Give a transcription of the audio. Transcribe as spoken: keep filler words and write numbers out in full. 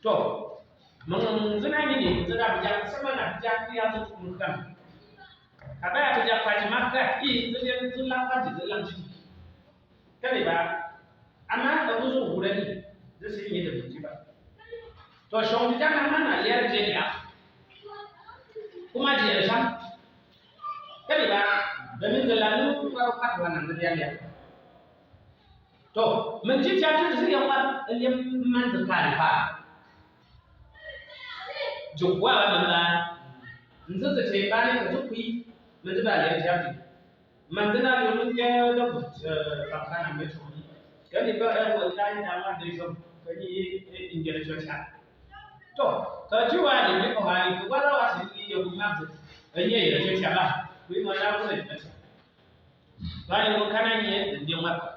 To, mung zina ni ni zina bijak sama na bijak ya tu mukam. Kaba ya bijak pati maka i zina zina pati zina. Kani ba ama da buzu gurani zisi ni da buji ba. To shong bijak na mana liya jeliya. Kuma jeliya sham. Kadi ba, da min zalanu, ba, ba, ba, nan zalanu. To, min ji ja ji ji ya ba, ya man zalanu ba. Jukwa ba man ba. Nzo ze te ba ne ka jukwi, min ji ba ya ja ji. Man zalanu min ke da but, eh, ba ka na me to. Kadi ba, eh, wa ta ni da ma de jo, kadi, eh, ingere jo cha. To, ka ti wa ni me ko ha ni, ko wa la wa si ni yo ku ma ze. Enye yo che cha ba. Ku ma la ku ne cha. Ba ni ko kana ni, ni ma.